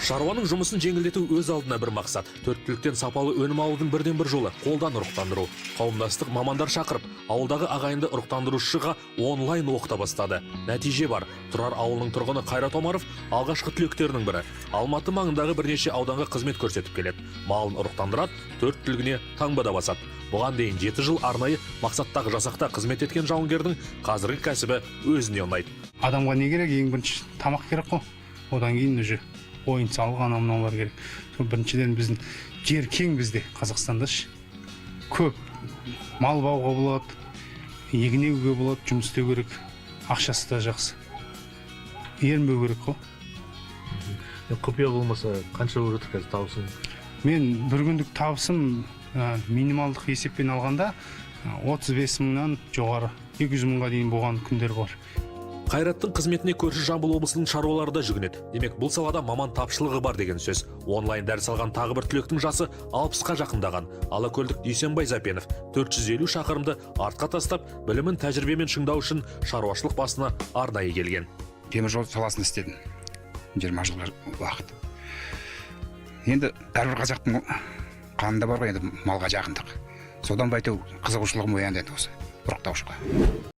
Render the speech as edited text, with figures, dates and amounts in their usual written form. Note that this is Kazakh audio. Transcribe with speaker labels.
Speaker 1: Шаруаның жұмысын жеңілдету өз алдына бір мақсат. Төрт түліктен сапалы өнім алудың бірден бір жолы – қолдан ұрықтандыру. Қауымдастық мамандар шақырып, ауылдағы ағайынды ұрықтандырушыға онлайн оқыта бастады. Нәтиже бар. Тұрар ауылының тұрғыны Қайрат Омаров алғашқы түлектерінің бірі. Алматы маңындағы бірнеше ауданға қызмет көрсетіп келеді. Малын ұрықтандырады, төрт түлігіне таңба да басады. Бұған дейін 7 жыл арнайы мақсаттағы жасақта қызмет еткен жауынгердің қазіргі кәсібі өзіне ұнайды.
Speaker 2: Адамға не керек? Ең бірінші тамақ керек қой, одан кейін уже ойын сауық, анау мынаулар керек. Сол біріншіден, біздің жер кең, бізде Қазақстанда ше, көп мал бағуға болады, егін егуге болады, жұмыс істеу керек, ақшасы да жақсы, ерінбеу керек қой.
Speaker 3: Құпия болмаса, қанша болып жатыр қазір табысың?
Speaker 2: Мен бір күндік табысым минималдық есеппен алғанда 35 мыңнан жоғары, 200 мыңға дейін болған күндер бар.
Speaker 1: Қайраттың қызметіне көрші Жамбыл облысының шаруалары да жүгінеді. Демек, бұл салада маман тапшылығы бар деген сөз. Онлайн дәріс алған тағы бір түлектің жасы 60-қа жақындаған. Алакөлдік Дүйсенбай Запенов 450 шақырымды артқа тастап, білімін тәжірибемен шыңдау үшін шаруашылық басына арнайы келген.
Speaker 4: Теміржол саласында істедім 20 жыл уақыт. Енді әрбір қазақтың қанында бар ғой енді малға жақындық. Содан ба, әйтеуір, қызығушылығым оянды енді осы ұрықтаушыға.